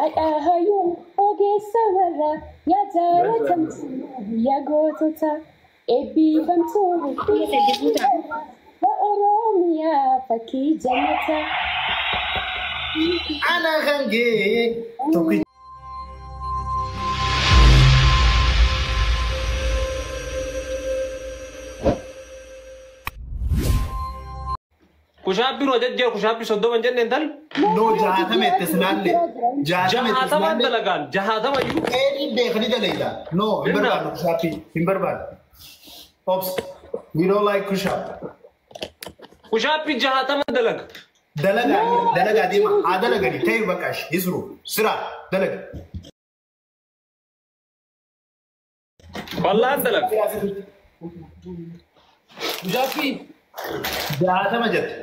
Haadha ogeessa warra yaa jaalatamtuu biyya gootota eebbifamtuu biyya Oromiyaa fakkii jannataa. Ana kan gee tokkicha. Kushaappiin hojjechee kushaappii 30 hin jenneen tal? No, 60 itti sinaalle. 60 itti Jahatama sinaalle. dalagaan 60 iyyuu. Eedii beekanii dalayda. No, hin barbaadu kushaappii. Hin barbaadu. Ops. We don't like push-up. Kushaappii 60 dalaga. Dalagaa dalagaa deema. Haa dalagani. Ta'e bakka isru. Sira dalaga. Wallaan dalaga. Kushaappii 60 jette.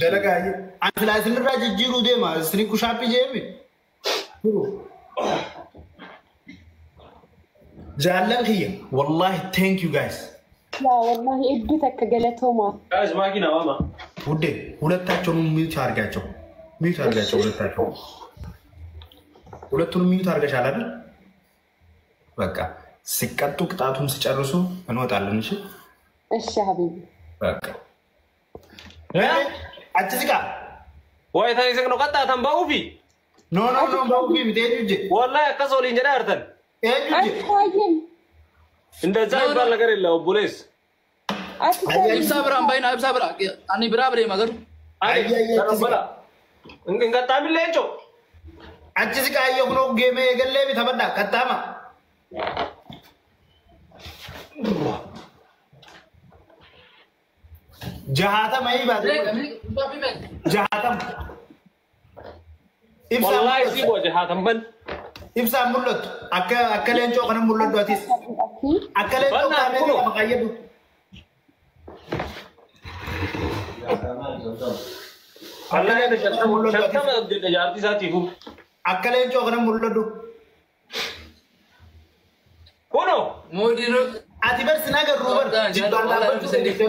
Dalagaa. Ani silaa isinirraa jijjiiruu deema. Isin kushaappii jeemi. Jaallan kiyya. Wallahi thank you guys. Yaa wallahi hedduu takka galatoomaa. Guys maakina waama. ውዴ ሁለታቸውንም mute አድርጋቸው፣ mute አድርጋቸው። ሁለታቸው ሁለቱንም mute አድርገሻል አይደል? በቃ ሲቀጡ ቅጣቱን ሲጨርሱ እንወጣለን። እሺ እሺ حبيبي በቃ አትዝቃ። Waa'ee tani isin qaxxaatan ba'uufi. No no no, ba'uufi miti eenyu je Wallahi akkas waliin jedhaa jirtan. eenyu je Ati እንደዛ ይባል ነገር የለም obbolees. Ati Ibsaa biraan baay'inaa ibsaa biraa ani biraa deema garuu. Ani hin qaxxaamillee jechuun. Achi siqa ayya kunoo geemee eegallee bitabadha qaxxaama. 60 hii baate. 60. Wallahi si bu'a jahaatamman. Ibsaan mul'attu. Akka akka leencoo kana mul'attu atis. Akka leencoo kaameerii lama kayyadu. Akka leencoo kana mul'attu atis. 50 jedhe jaartii isaatiifu. Akka leencoo kana mul'attu. Kunoo. Ati bar sin agarru bar jibbaan dhaabbachuu dandeessee.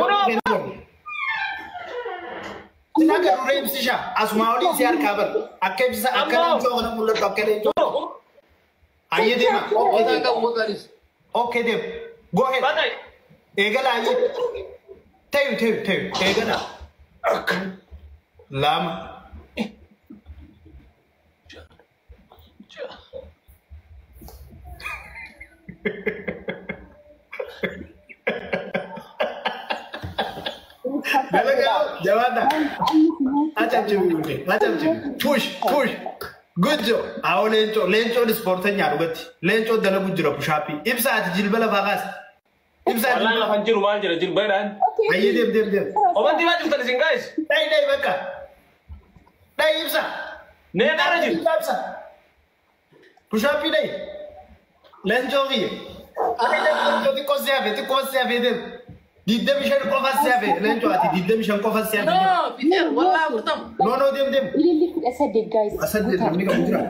Sin agarru ree ibsisha. Asumaa olii si harkaa bar. Akka ibsa akka leencoo kana mul'attu akka leencoo. Ayyee deema. Okay deema. Go ahead. Eegala ayyee. Tayu tayu tayu. Eegala. 2. Dalagaa jabaadha. Acabcibi guute. Acabcibi. Push push. Good job. Awoo leencoo leencoon ispoorteenyaa dhugatti. Leencoo dalagu jira pushaappii. Ibsa ati jilba lafaa kaas. Ibsa ati. Wallaan lafan jiru maal jira jilba jedhaan. Ayyee deem deem deem. Obantii maa jirtan isin guys? Dhayi dhayi bakka. Dhayi ibsa. Nee qarra jiru. Ibsa. Pushaappii dhayi. Leencoo kiyya. Leencoo xiqqoo si hafe xiqqoo si hafe deem. 25 qofa si hafe leencoo ati 25 qofa si hafe. No, Peter, wallahi 40. No no deem deem. Ililli 18 guys. 18 namni qabu jira.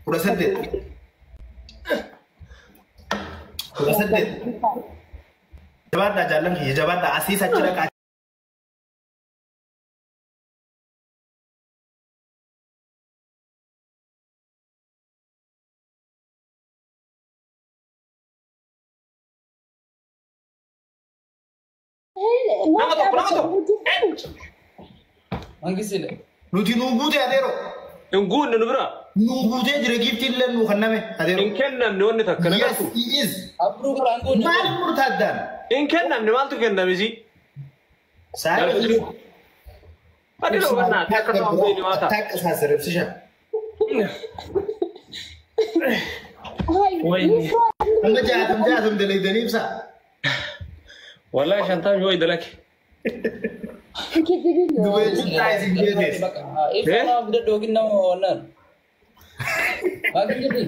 18. 18. Jabaadhaa jaallan kiyya jabaadhaa asiis achi dhaqaa. Nama tokko nama tokko. Mangisile. Nuti nuu guute adeero. Hin guunne nu bira. Nuu guutee jira giiftii illee nuu kenname adeero. Hin kennamne wanni takka na Yes, gartu. he is. Abruu gara hin guunne. Maaliif murtaaddaan? Hin kennamne maaltu kenname si? Saayii. Ati dhoo bannaati akka ta'an beeni waa ta'a. Takka isaa ibsisha. Wayne. Amma 60 60 dalaydanii ibsa. Wallahi 50 yoo dalake. Dubee jittaa isin jeetes. Ibsaa nama fudhadhu yookiin nama wallaan. Waaqni jirti.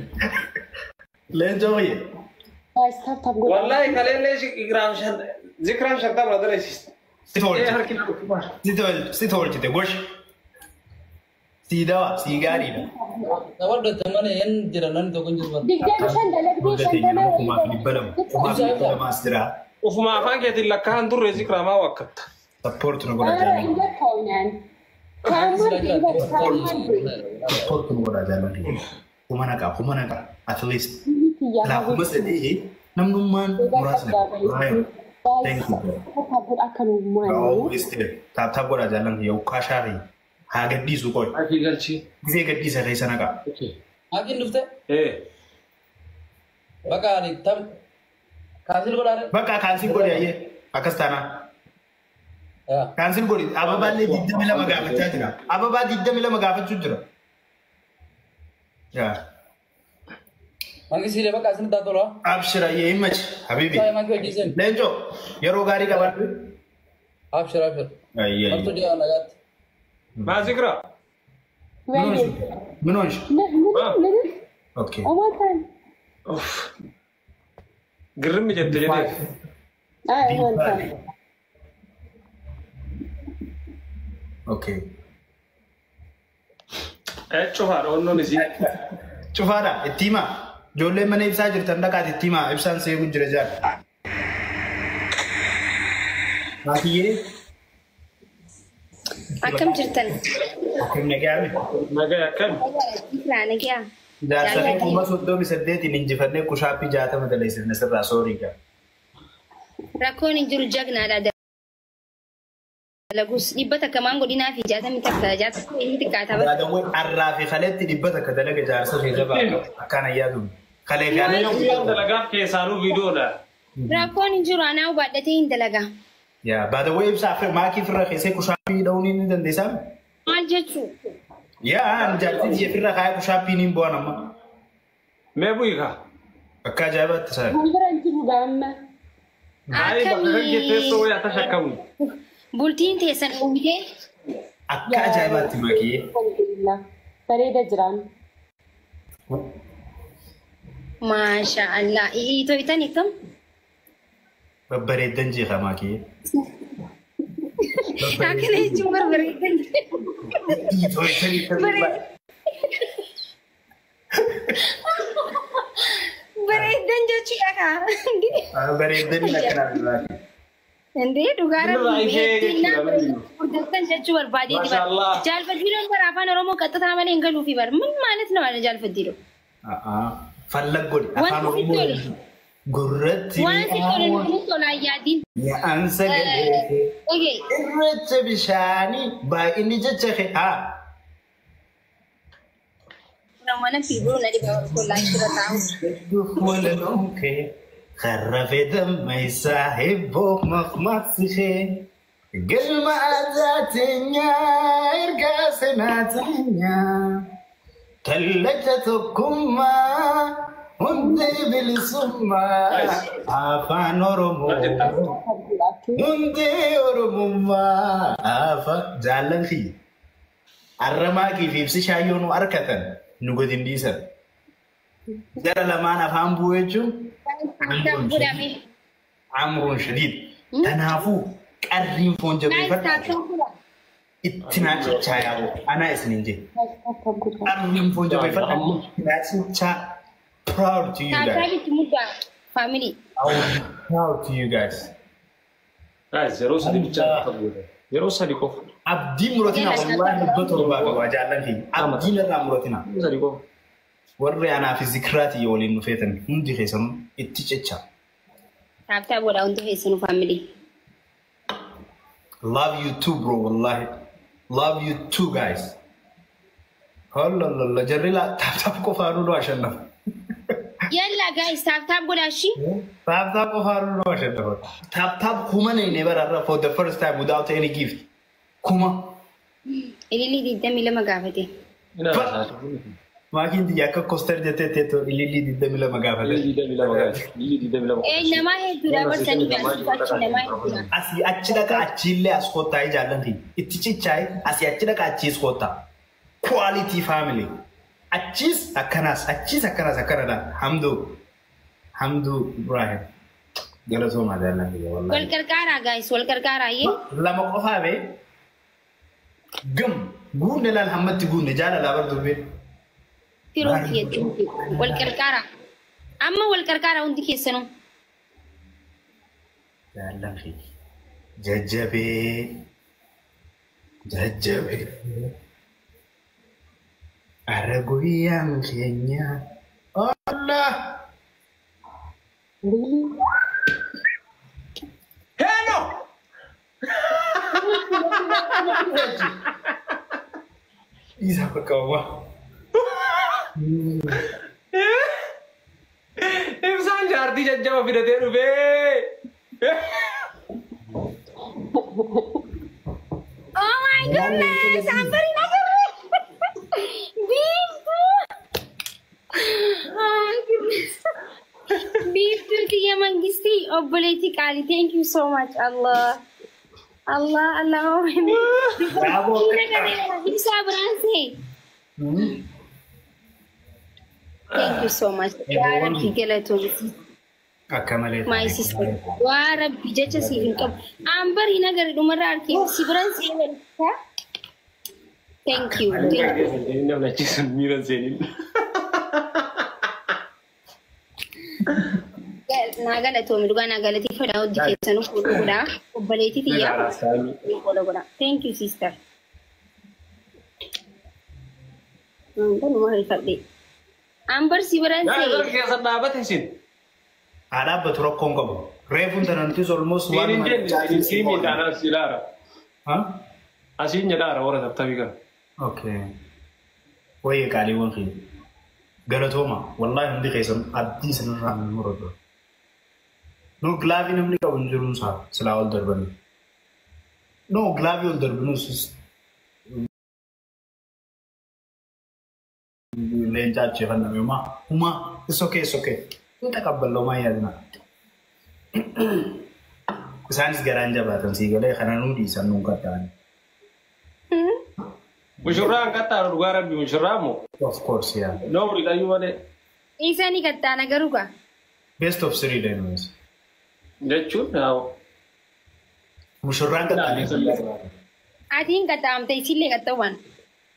Leencoo kiyya. Wallahi kaleellee zikraam 50 na dalaysiste. Si tolchite. Si tolchite gosh. Sii dawa sii gaariidha. Taphattoota mana hin jira namni tokko hin jiru. 25 dalagdee 50 2,200. 2,200 as jira. Ufuma afaan keetiin lakkaa'an turre zikraamaa wakkatta. Support nu godhaa jaalladha. Hin lakkaa'u naan. Kaamaan Support nu godhaa jaalladha. Kuma naqa, kuma naqa. At least. Laa 3000 namnummaan muraasni. Thank you. Always there. Tap tap godhaa jaallan kiyya ukkaa shaarii. Haa gadhiisu qoy. Akii galchii. Gisee gadhiisa keessa naqa. Hakiin dhufte? Bakka ani tam cancel godhaare. Bakka cancel godhi ayyee akkas taanaa. Cancel godhi ababaallee 22 gaafachaa jira. Ababaa 22 gaafachuu jira. Yaa. Mangisiilee bakka isin taatolaa. Abshir ayyee himmachi habibi. Faaya makii hojii Leencoo yeroo gaarii qabaadhu. Abshir abshir. Ayyee. Martuu deemaa nagaatti. Maazigira. ምን ሆንሽ? Okay. ግርም jette jedhee. Okay. Cufaadha onnoon isii. Cufaadha itti himaa. Ijoolleen mana ibsaa jirtan dhaqaati itti himaa. Ibsaan seeguu jira jaal. Maatiyyee. Akkam jirtan? Akkam nagaame? Nagaa akkam? Nagaa. Jaarsa fi 38,000 injifannee kushaappii 60 daleessifne sirraa soorii gaa. Rakkoon hin jiru jagnaadha. Dalagus 100 maan godhinaa fi 61 60 inni xiqqaata. Yaadawwan arraa fi kaleetti 100 dalaga jaarsa fi jabaa akkaan ayyaadu. Kalee fi alee. Dalagaaf keessaanuu viidiyoodha. Rakkoon hin jiru anaa baadhatee hin dalaga. Yaa baadawwan ibsaa maakii firra keessee kushaappii dha'uun ni dandeessaa? Maal jechuu? Yaa jaartii tiyya firra kaayee kushaappii niin bu'an amma. Mee bu'i kaa? Akka ajaa'ibaatti isaa. Akkamii? Bultiin teessan uwwitee? Akka ajaa'ibaatti maakii. Bareeda jiraan. Maasha Allah. Itoobitaan akkam? Babbareeddan jeeqa maakii. Akkana jechuun barbareeddan. Bareeddan jechuudha kaa. Bareeddan akkanaa. Indee dhugaara gurgurtan jechuu barbaadeeti bar. Jaalfaddiiloon bara afaan Oromoo qaxxataa malee hin galuufi bar. Min maalet ነው አለ jaalfaddiiloo. Fallag godhi afaan Oromoo gurratti Waan sitti tole nuti tola yaadiin. Yaa'an sagalee irreecha bishaanii baay'inni jecha kee haa. Mana fiiguu na dhiba kollaa itti taa'u. Walaloon kee qarrafe dammaysaa hibboo maqmaqsishee galma aadaa teenyaa ergaa seenaa teenyaa kallacha tokkummaa hundee bilisummaa afaan Oromoo hundee Oromummaa afaan jaallan kiyya arramaa fi ibsi shaayyoo nu harkatan nu godin dhiisan jara lamaan afaan bu'u jechuun amruun shadiid. Kanaafuu qarriin foon jabeeffadhu itti naacichaa yaa'u anaa isiniin jedhe. Qarriin foon jabeeffadhu itti naacichaa. Proud to you guys. Family. I'm proud to you guys. Guys, yeroo sadi bichaa yeroo sadi qofa. Abdii muratina wallahi 700 qaba jaallan keenya. Abdiin irraa muratina. Sadi qofa. Warri anaa fi zikiraatii waliin nu feetan hundi keessanuu itti cicha. Taaptaa godhaa hundi keessanuu family. Love you too bro wallahi. Love you too guys. Hollololo jarri laa taaptaa qofaanuu nu ashannafa. Yalla guys taaptaa godhaa shi. Taaptaa qofaanuu nu ashannafa. Taaptaa kuma neenee bararra for the first time without any gift. Kuma. Ililii 22 gaafate. Maakiin tiyya akka kostar jettee teettoo ilillii 22 gaafate. Ilillii 22. Namaa hedduudha barsanii gaafachuu namaa hedduudha. Asii achi dhaqa achiillee as kottaa jaallan keenya. Itti cichaa'e asii achi dhaqa achiis kottaa. Quality family. Achiis akkanaas achiis akkanaas akkanadha. Hamduu Hamduu Ibrahim. Galatoomaa jaallan keenya wallahi. Wal qarqaaraa guys wal qarqaaraa yee. Lama qofaa bee gam guunne laal hammatti guunne jaalalaa bar dubbee. Wal qarqaara. Amma wal qarqaara hundi keessanuu. Jaallan keenya jajjabee jajjabee. Arra guyyaan keenya. Allah. Hello! Isa bakka waa. Ibsaan jaartii jajjaba fidatee dhufee. Oh my goodness! I'm very nervous. Biiftuu! Oh my goodness. Biiftuu kiyya mangistii obboleettii qaalii. Thank you so much. Allah. Allah Allah. Bravo. Ibsaa biraan se'e. Thank you so much. Yaa Rabbi galatoomsi. Akka malee. My sister. Waa Rabbi jecha siif hin qabu. Aan barii nagari dhumarra arkee si biraan se'e walta. Thank you. Thank you. Namni achiisun miira seenin. Naa galatoomi dhugaa naa galateeffadha hojii keessanuu fuudhu godhaa. Obboleettii tiyyaa fuudhu godhaa. Thank you, sister. Kanuma hirfadhe. Aan barsi biraan Yaa se'e. keessa dhaabate isin. Haa dhaabbatu rakkoon qabu. Reefuun tana nutis almost Siin hin jenne siin miidhaan as ilaara. Asiin jedhaara warra tabtabii kana. Okay. Wayyee qaaliiwwan keenya. Galatooma. Wallaahi hundi keessan abdii isinirraa hin muratu. No gilaavii namni qabu hin jiruun isaa silaa ol darbanii. No gilaavii ol darbinus leencaa acheeffanname humaa humaa it's okay, it's okay. Hin taqabbaloo maa yaadina. Isaanis garaan jabaatan sii galee kana nuu dhiisan nuun qaxxa'an. Mushurraan qaxxaaru dhugaa rabbi mushurraa moo? Of course, yeah. Noobri dhayyuu malee. Isaan qaxxaana garuu gaa. Best of three anyways. Jechuun haa. Mushurraan qaxxaane. Atiin qaxxaamte isillee qaxxawwan.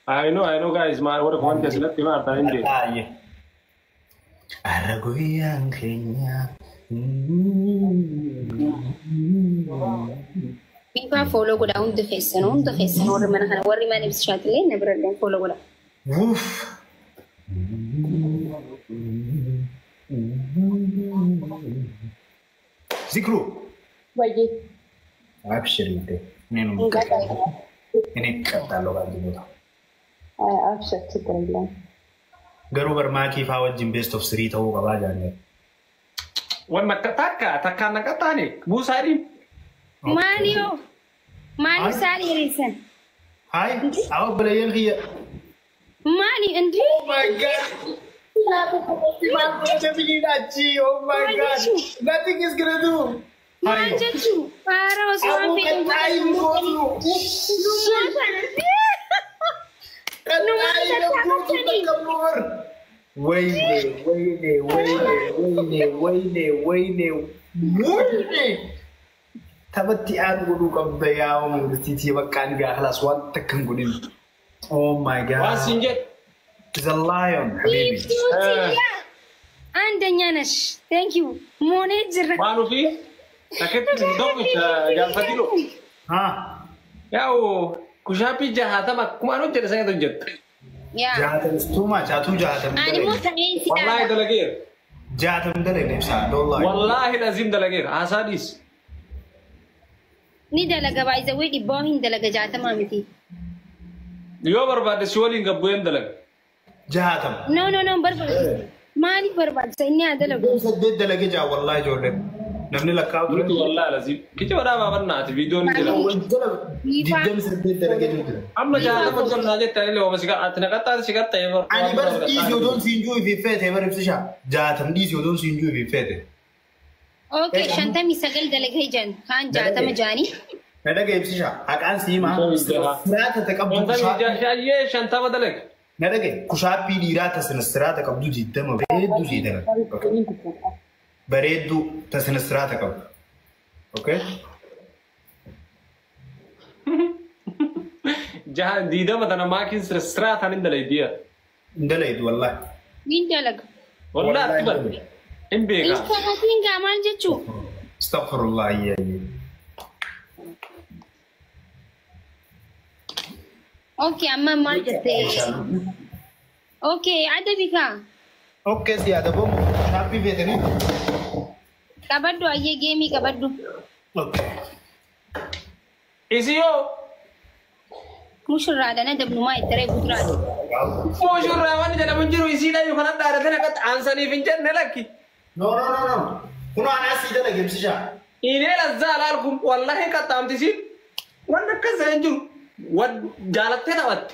I know guys, maal warra wanti asirratti maal ta'an hin beeku. Baay'ee. Arra guyyaan keenya. Biifaa follow godhaa hundi keessan warri mana kana warri mana ibsishaatillee na bira illee follow godhaa. Wuuf. Zikru. Wayyee. Abshirite. Nenu. Inni qaxxaaloo qaxxaaloo. Abshir ችግር የለም። Garuu barmaakii faa wajjin best of three ta'uu qabaa jaalladha. Wanna takka takkaan na qaxxaane buusaadhiin. Maali yoo? Maaliif isaan hiriirsan? Hai, awa obboleeyyan kiyya. Maali indi? Oh my God. Oh my God. Nothing is gonna do. Maal jechuu? Haara osoo waan Abuu fedhe qaxxaayi gootu. Numaa kana. Wayne, wayne, wayne, wayne, wayne, wayne, wayne. Taphatti aan godhuu qabda yaa mangistiitii bakka ani gaa khalaas waan takka hin godhin. Oh my God. Waan siin jedhe. He's a lion, habibi. Biiftuu አንደኛ ነሽ። Thank you. Moonee jira. Waan ofii takkeetti tokkicha gaafatiru. Ha. Yaa'u kushaappii 60 akkumaan hojjedhe sanatu hojjetta. Yaa. 60 is too much. Atuu 60 Ani immoo dalagde. ta'een si Wallaahi dhaaba. dalageera. 60 dalagde ibsaa. Don't lie. Wallaahi laziim dalageera. Haasaa dhiis. Ni dalaga baay'isawee dhibbaa hin dalaga 60 miti. Yoo barbaadde si waliin gabbu'een dalaga. 60. No no no barbaachisa. Maaliif barbaachisa inni haa dalagu? 8 dalage jaa wallaahi ijoolleen. Namni lakkaa'u ture. Nuti wallaahi laziim. Kijiba dhaabaa bannaati viidiyoon ni jira. 28 dalage jiru. Amma 60 hojjannaa jette ani illee si ati na qaxxaate si qaxxa'ee Ani bar dhiisi odoon siin juu ifi feete bar ibsisha. 60 dhiisi odoon siin juu ifi feete. Okay, 59 dalagee jiran kaan 60 jaanii. Na dhaga ibsisha. Haqaan si himaa. Siraata ta qabdu Shaayyee 50 dalaga. Na dhaga kushaappii dhiiraa ta sirata qabdu 20 bareedduu sii dalaga. Bareedduu ta sirata qabdu. Okay? Jahan 20 tana maakiin siraataan hin dalaydiya. Hin dalaydu wallaahi. Ni dalaga. Wallaahi ati bar. Hin beekaa. Intarneetiin gaa maal jechuu? Astaghfirullah ayyaayye. Okay, amma maal jettee? Okay, adabi kaa. Okay, si adabamu. Shaappii feetanii? Qabaddu ayyee geemii qabaddu. Okay. Isii yoo Mushurraadhaan adabnumaa itti reefu duraati. Mushurraa wanni jedhamu hin jiru isiidha yoo kanan dhaadatan akka aansaniif hin jenne lakki. No, no, no, no. Kunoo anaa sii dalage ibsisha. Inee lazzaa laalkum wallahi qaxxaamti isiin wanni akkas hin jiru. Jaalattee taphatte.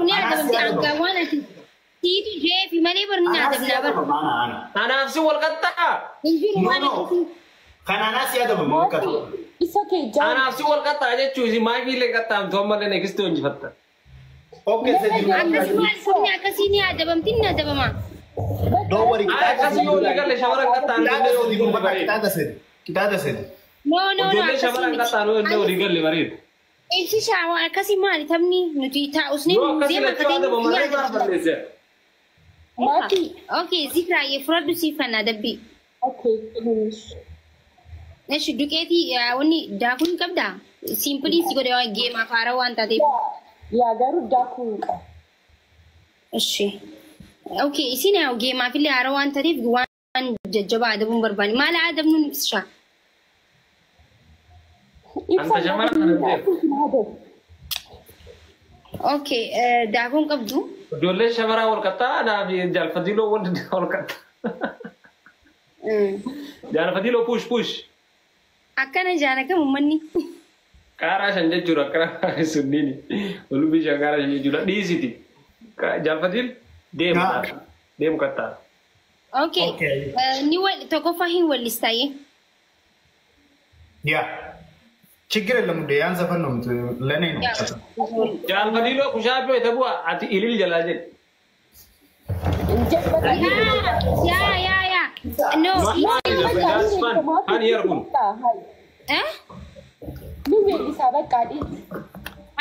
Ni adabamti aangaawwan ati. Siitu jeefi malee barni ni adabnaa bar. Anaaf si wal qaxxaa. Hin jiru No, waan no. akkasii. Kan anaa si adabamu qaxxaa. It's okay, John. Anaaf si wal qaxxaa jechuun isin maakii illee qaxxaamtu ammallee neekisti hojjifatta. Okay, sadi. Akkasumas sabni akkasii ni adabamti ni adabama. Don't worry. Ay, akkasii yoo walii galle shamara qaxxaan Qixaaxa sadi uffata qixaaxa sadi. Qixaaxa sadi. No, no, no. Ijoollee shamara qaxxaan yoo walii galle bareeda. Ibsishaa waan akkasii maali taphni nuti taa'usnee Yoo akkasii deema lachuu adabamu malee maal balleessa? Mati. Okay, zikraayyee fudhadhu siif kan adabbii. Okay, finish. Eshi duqeetii wanni daakuu hin qabdaa? Siimpilii si godhe waan geemaaf haaraa waan taateef. Yaa garuu daakuu hin qabu. Eshi. Okay, isin yaa geemaaf illee haaraa waan taateef waan jajjabaa adabuun barbaanne. Maal adabnuun ibsishaa? Anta shamara kana beeku. Okay, daakuu hin qabdu. Ijoolleen shamaraa wal qaxxaa anaaf jaalfatiloo wal qaxxaa. Jaalfatiloo push push. Akkana jaana kam uummanni. Qaaraa shan jechuudha akkana sunniini. Olumbii shan qaaraa shan jechuudha dhiisiti. Jaalfatil deemu deemu qaxxaa. Okay. Ni wal tokkoffaa hin wallistaayee. ያ ችግር የለም እንዴ ያን ዘፈን ነው ለእኔ ነው። Jaalfatiloo kushaabbee ta'uu ati ilil jalaa jedhe. Yaa yaa yaa. No. That's fun. Fun here kun. Eh? Ni weellisaa bakka dhiisi.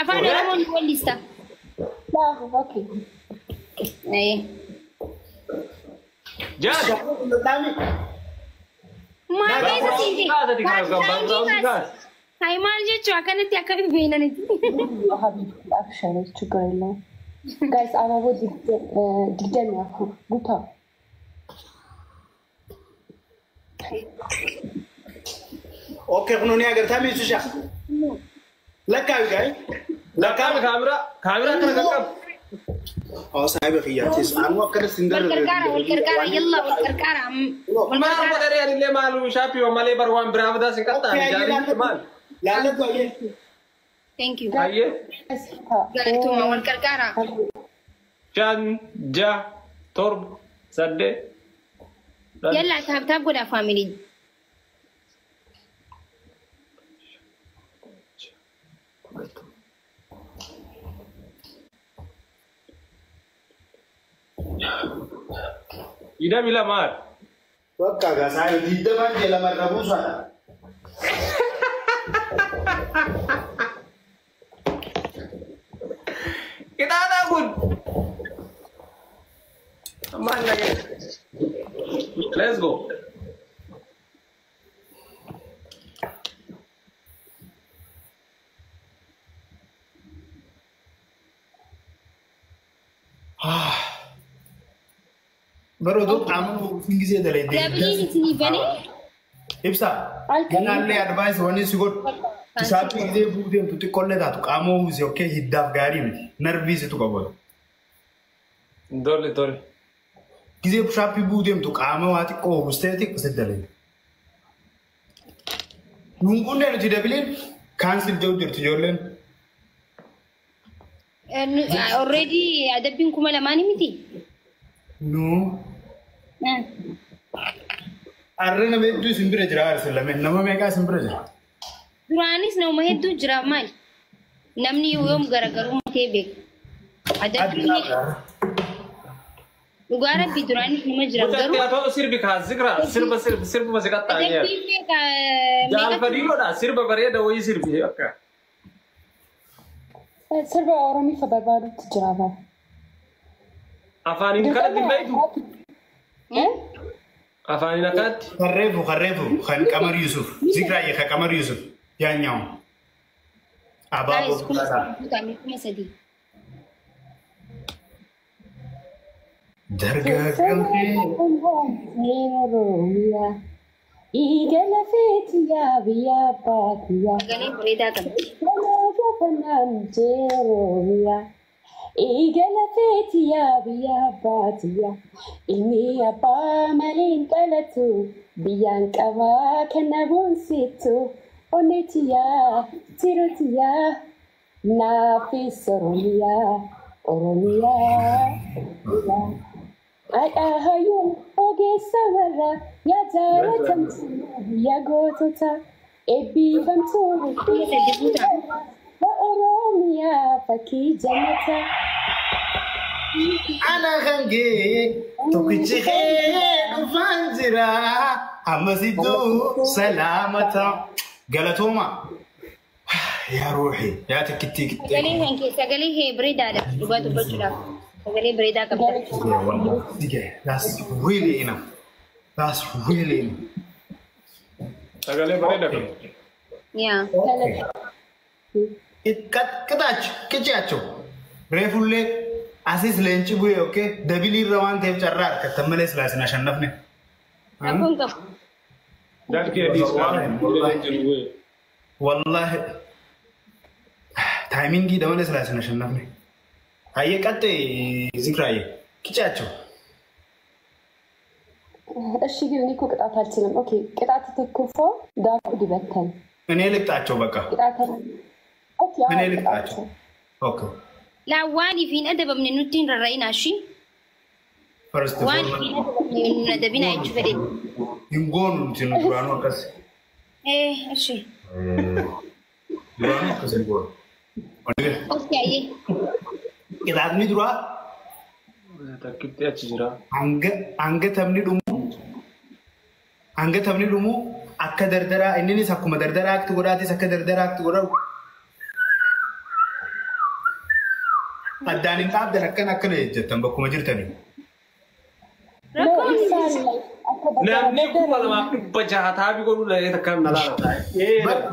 Afaan Oromoo ni wallista. Yaa, okay. Jaal. Maal keessa siite? Kaasati kaas background kaas. Hai maal jechuu akkanatti akka beeynanitti. Habiibti abshar ችግር የለውም። Guys abaaboo 24 guutaa. Okay kunuun agartaa miisusha lakkaawi gaay Lakkaa'ame kaameraa kaameraa akkana qaqqabu. Oo saahiba kiyyaatis anu akkana sin Wal qarqaara wal qarqaara yalla wal qarqaara. Wal Maal qarqaara. godhanii anillee maalu shaappii malee bar waan biraa fidaa sin qaxxaan jaalli maal. Laalladhu ayyee. Thank you. Ayyee. Galatuma wal qarqaara. 5 6 7 8. Yalla tap tap godhaa family. 22. Bakka gaa saahiba 20 jee lamarra buusaadha. Qixaaxaa kun. Maal nagee. Let's go. Baroo qaamni ጊዜ dalagde. Dabiliin isinii banee. Ibsa ganaallee advice wanni si godhu isaatti gisee buuteemtu xiqqoollee taatu qaama uwwise okay hiddaaf gaarii miti narvii situ qabatu. Tole tole. Gisee shaappii buuteemtu qaama waa xiqqoo uwwistee xiqqoo si dalagde. Nuun kunneen nuti dabiliin cancel jedhu jirti ijoolleen. Already adabbiin 2000 miti. No. Arra nama hedduu isin bira jira aarsi lameen nama meeqaa isin bira jira? Duraanis nama hedduu jira maal? Namni yoom garaagarummaa ta'e beeka. Adabbiin dhugaa rabbi duraanis nama jira garuu. Mucatti haa ta'u sirbi kaas zikra sirba sirba sirba si qaxxaa Adabbiin meeqa Jaalfadiiloodha sirba bareeda wayii sirbi akka. Sirba Oromiifa barbaadutti jira bara. Afaaniin kanatti hin beektu. Afaaniin akkanatti. Karreefu karreefu kan Qamar Yusuf zikraayye kan Qamar Yusuf yaanyaa'u. Abaaboo Guys, 3000. Dargaggamtee. Igala feetiyaa biyya baatiyaa. Sagalee bareedaa qabdi. Gafanaan jeeromiyaa. Igala feetiyaa biyya baatiyaa. Ilmi abbaa maliin dhalatu biyyaan qabaa kana boonsitu. Onneetiyaa tirotiyaa naafis oromiyaa oromiyaa. Dhadhaayyuu ogeessa warra yaa jaalatamtu yaa gootota eebbifamtuu Oromiyaa fakkii jannata. Ana kan gee tokkichi kee dhufaan jira ammasituu salaamata galatooma. Yaa ruuxi yaa takkittii kittee. Sagalee kan kee sagalee kee bareedaadha dhugaa dubbachuudhaaf. Sagalee bareedaa qabda. That's really enough. That's really enough. Sagalee bareedaa qabda. Yaa. Qixaachu qiciyachu reefullee asis leenci bu'e okay dabilii irra waan ta'eef carraa harkattan malee silaa isin ashannafne. Rakkoon qabu. Darkii adiis kaa'u. Wallaahi taayimingii dha malee silaa isin ashannafne. Hayyee qaxxee zikraaye qiciyachu. እሺ ግን እኔ እኮ ቅጣት አልችልም። ኦኬ ቅጣት ተኮፎ ዳሩ ዲበተን እኔ ልቅጣቸው በቃ ቅጣት ኦኬ እኔ ልቅጣቸው። ኦኬ Laa waan ifiin adabamne nutti hin rarra'inaa shi. First Waan ifiin adabamne nun adabinaa jechuu fedhe. Hin goonu nuti nu duraanuu akkas. እሺ Duraanuu akkas hin goonu. Okay ayyee. Qixaatni duraa Takkitti achi jira. hanga taphni dhumu hanga taphni dhumu akka dardaraa inninis akkuma dardaraa akti godhaatis akka dardaraa akti godhaa addaan hin dhaabdan akkana akkana jettan bakkuma jirtanii. Rakkoon Namni 2600 taabii godhuu danda'e takka na laala.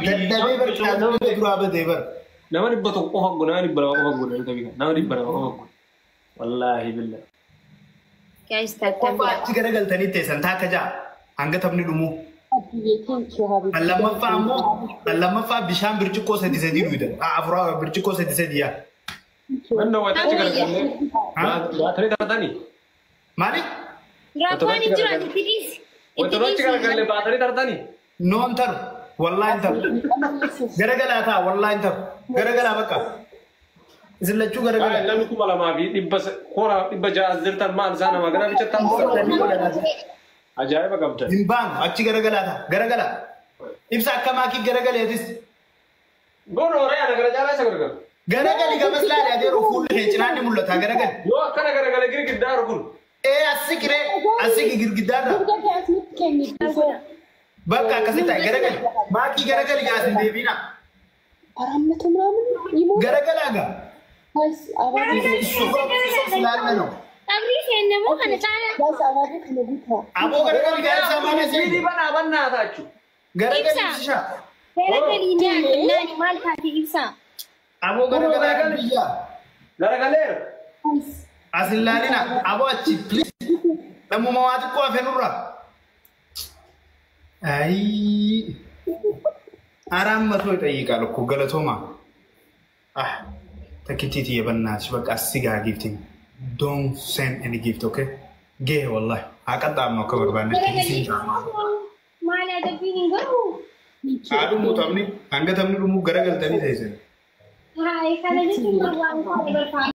Dadhabee bar qixaatni duraa badee bar. Nama 100 qofa godha, nama 200 qofa godha tabii kana. Nama 200 qofa godha. Wallaahi billah. Guys tap tap. Qofa achi garagaltanii teessan taakka ja'a hanga taphni dhumu. አብዬ thank you ሀቢብ። Kan lammaffaa ammoo kan lammaffaa bishaan birciqqoo sadi sadi dhuydan. Afur birciqqoo sadi sadi yaa. Manna wayita achi garagallee. Baatanii tartanii. Maali? Rakkoon hin jiru ati itti dhiisi. Wayita achi garagallee baatanii tartanii. Noon taru. Wallaahi hin taru. Garagalaa ta'a wallaahi hin taru. Garagalaa bakka. Isin lachuu garagalaa. Namni 2600 as jirtan maal isaa nama gara bicha taa'u. Ajaa'iba qabdan. Hin baanu achi garagalaa ta'a. Garagalaa. Ibsa akka maakii garagaleetis. Goon horee ana gara caalaa isa garagalu. Garagali gamas laali adeeroo fuulli kee cinaan ni mul'ata garagali. Yoo akkana garagale girgiddaa kun. Ee assi qiree assi girgiddaarra. Bakka akkasii ta'e garagali. Maakii garagali gaas hin deebiina. 400 ምናምን ይሞላል። Garagalaa gaa. ጋይስ አባቢ እሱ ስላለ ነው። Qabrii seennamoo kana caalaa. ጋይስ አባቢ ከነጉታ Aboo garagali gaa ibsaa malee Siidii seeni. banaa bannaa taachu. Garagali ibsishaa. Garagalii naani maal taate ibsaa. Aboo garagalaa kan biyyaa. Garagaleera. ጋይስ As hin laalina. Aboo achi please. Lammuma waa xiqqoo hafe nurra. Ayii. 400 ይጠይቃል እኮ ገለቶማ። አህ ተኪቲቲ የበናትሽ በቃ እስጋ ጊፍቲንግ ዶንት ሴንድ ኤኒ ጊፍት ኦኬ ጌ ወላሂ አቀጣም ነው ከበርባነች Maal adabbiin hin gahu. አዱሙ ተምኒ hanga taphni dhumu garagaltanii teessan Haa kana jechuun waan barbaadu.